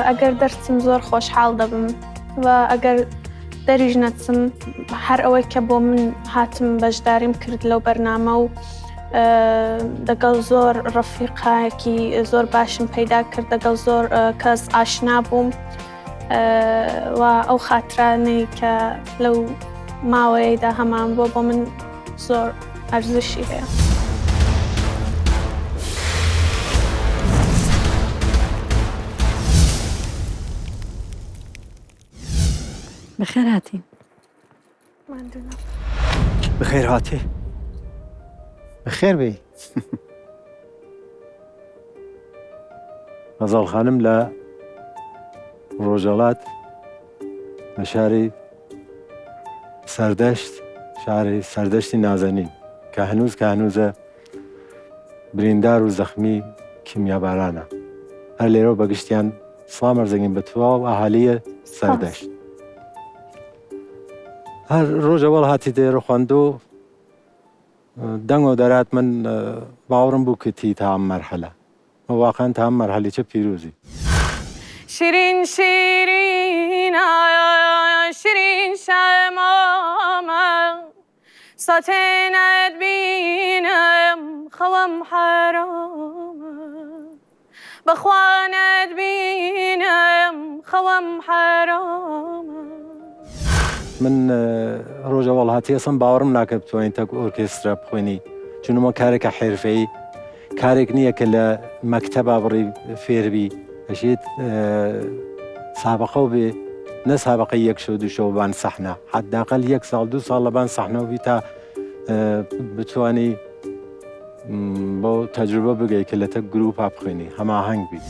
ئەگەر دەرچم زۆر خۆشحاڵ دەبم و ئەگەر دەریش نەچم هەر ئەوەی کە بۆ من هاتم بەشداریم کرد لەو بەرنامە و دەگەڵ زۆر ڕەفیقایەکی زۆر باشم پەیدا کرد دەگەڵ زۆر کەس ئاشنا بووم و ئەو خاترانەی کە لەو ماوەیەدا هەمان بووە بۆ من زۆر ئەرزشی هەیە. بەخێر هاتی. بەخێر هاتی. بەخێر بێی. غەزاڵ خانم لە ڕۆژهەڵات لە شاری سەردەشت شاری سەردەشتی نازەنین کە هەنووز کە هەنووزە بریندار و زەخمی کیمیابارانە هەر لێرەوە بەگشتیان سڵام ئەرزەگین بە تواو ئاهالیە سەردەشت هەر ڕۆژە وەڵ هاتی دێرە خوندو دەنگۆ دەرات من باوەڕم بوو کە تی تا ئەم مەرحەلە واقعا تا ئەم مەرحەلی چە پیرۆزی. شیرین شیرین شیرین شەمامە ساتێ نەتبینم خەوم حەرامە بەخوا نەتبینم خەوم حەرامە. من ڕۆژە وەڵ هاتی ئەسم باوەڕم ناکرد بتوانین تەک ئۆرکێسترا بخوێنی چونمە کارێکە حێرفەیی کارێک نییە کە لە مەکتەبا بڕی فێربی ئەشێت سابقە و بێ نە سابقە یەک شەو دوو شەو بان سەحنە حداقل یەک ساڵ دوو ساڵ لەبان سەحنەوە بی تا بتانی بۆ تەجروبە بگەی کە لەتەک گروپا بخوێنی هەماهەنگ بی.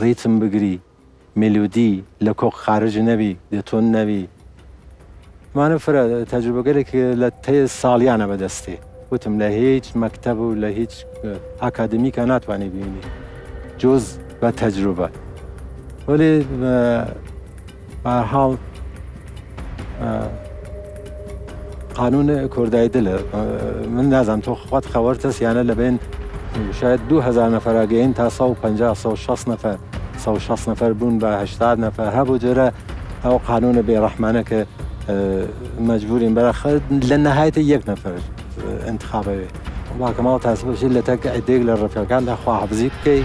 ڕیتم بگری مێلۆدی لە کۆق خارج نەبی دێتۆن نەبی ئەمانە فرە تەجروبەگەلێک لە تێ ساڵیانە بەدەستێ وتم لە هیچ مەکتەب و لە هیچ ئاکادمیکا ناتوانانی بینی جز بە تەجروبە وەلێ بەهەرحاڵ قانون کوردای دلە من نازانم تۆ خۆت خەوەرتەس یانە لە بین شاید 2000 نەفەرا گەین تا 150 160 نەفەر 160 نەفەر بوون بە 80 نەفەر هەبوو جۆرە ئەو قانونە بێڕەحمانە کە مەجبورین بەرە لە نهایەتە یەک نەفەر انتخابەوێ واکەماڵ تاسب بەشی لە تەک عدێک لە ڕفەکان لە خواحافزی بکەی.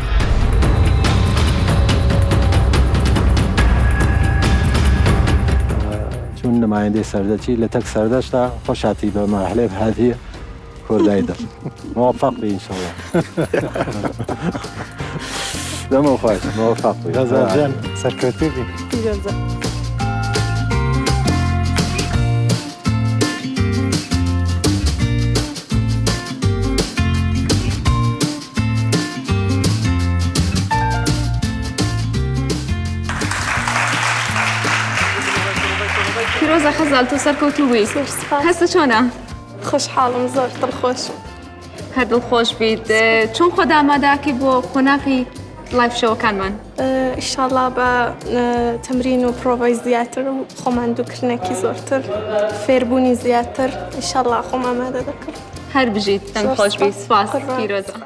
چون نمایندەی سەردەچی لە تەک سەردەشتا خۆشاتی بە مەرحلەی هادیە کوردای دڵ موفق بی انشالله دەمەوە خۆش موفق بی غەزال جان سەرکەوتوو بی. پیرۆزە. پیرۆزە خەزال تۆ سەرکەوتوو بووی زۆر سپاس. هەستە چۆنە؟ خۆشحاڵم زۆر دڵخۆشم. هەر دڵخۆش بیت چۆن خۆت ئامادەکەی بۆ قۆناغی live show ەکانمان؟ ئیشاڵا بە تەمرین و پرۆڤەی زیاتر و خۆماندووکردنێکی زۆرتر فێربوونی زیاتر ئیشاڵا خۆم ئامادە دەکەم. هەر بژیت دەنگ خۆش بی سپاس پیرۆزە.